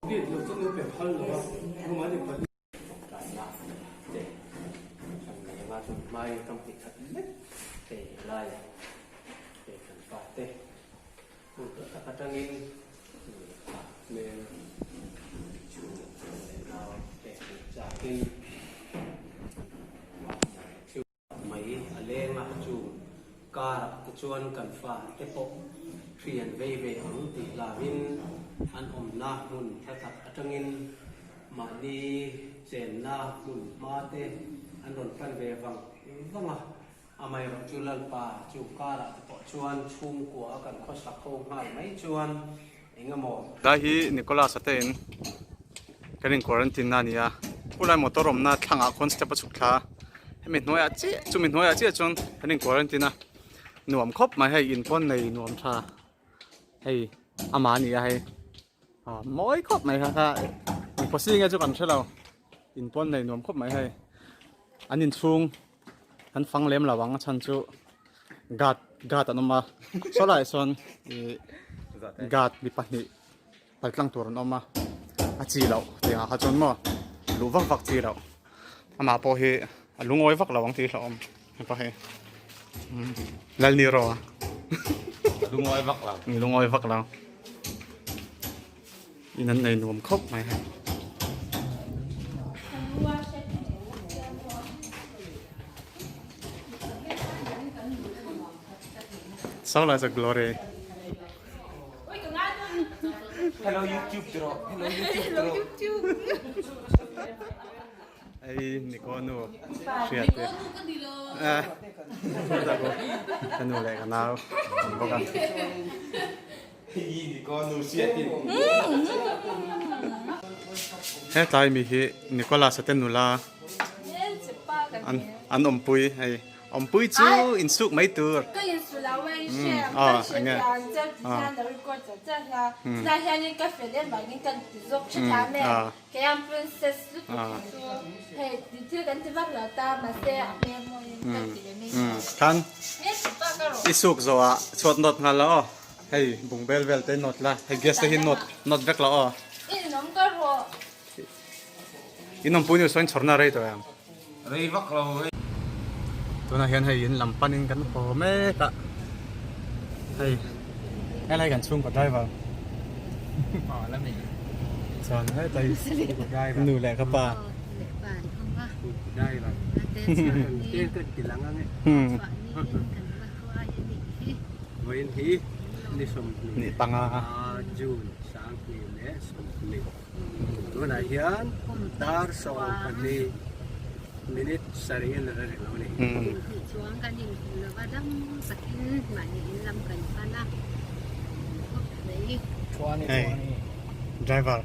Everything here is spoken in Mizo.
Tawngtaina te kan nei anga chuan hmai kam hnih khat lek hei laia hei kan pa te hmun tawh tak atangin a hmel chu leh nau te hmuh chakin Mai a leng a, chu karah te chuan kan fa te pawh hri an vei ve ang tih hlauhin an awmna hmun hla tak atangin mahni chenna hmun hma te an rawn pan ve vang vang a. Amaherawh chu Lalpa chu karah te pawh chuan chhungkua a kan khawsak ho nghal mai chuan eng emaw. Tlai hi Nicholas-a te in kan in quarantine na a ni a, khulai motor awmna thlangah khawn step a chhuk thla a, hemi hnuaiah chiah chumi hnuaiah chiah chuan kan in quarantine a, nuam khawp mai hei in pawn nei nuam tha hei amah a ni a hei ah mawi khawp mai kha kha engpawh si nge chu kan hre lo in pawn nei nuam khawp mai hei an inchhung. An fang lem lo ang a chhan chu guard guard an awm a saw laiah sawn ih guard mi pahnih pal tlang tur an awm a a chi loh tiang ah kha chuan maw luh vak vak chi loh amah pawh hi a lungawi vak lo ang tih hlauhawm hepa hi Lalniro a lungawi vak lo lungawi vak lo In an nei nuam khawp mai hei. So lai sa glory. Hello YouTube tiro. Hello YouTube tiro. Ei Niko nu hriat te. Eh. Ka nu leh ka nau an bawk a. Hetlai mi hi Nicholas-a te nula an awmpui hei awmpui chu insuk mai tur enge khan i suk zawhah chhuat nawt nghal la aw. Hei bungbel vel te nawt la, hei gas te hi nawt nawt vek la aw. In awm ka rawh. In awmpui nu sawn chhawrna rei tawh em? Rei vak lo hei. Tunah hian hei in lam panin kan haw mek a, hei helai kan chhungkaw driver chuan hetlai nu leh ka pa. Vawiin hi ni 20 June 2020 tunah hian dar 12 minute sarih in a la ri lo a ni. Hnih chuang kan inhmu lova dam takin mahni in lam kan pan a, khawp mai. Hey, driver.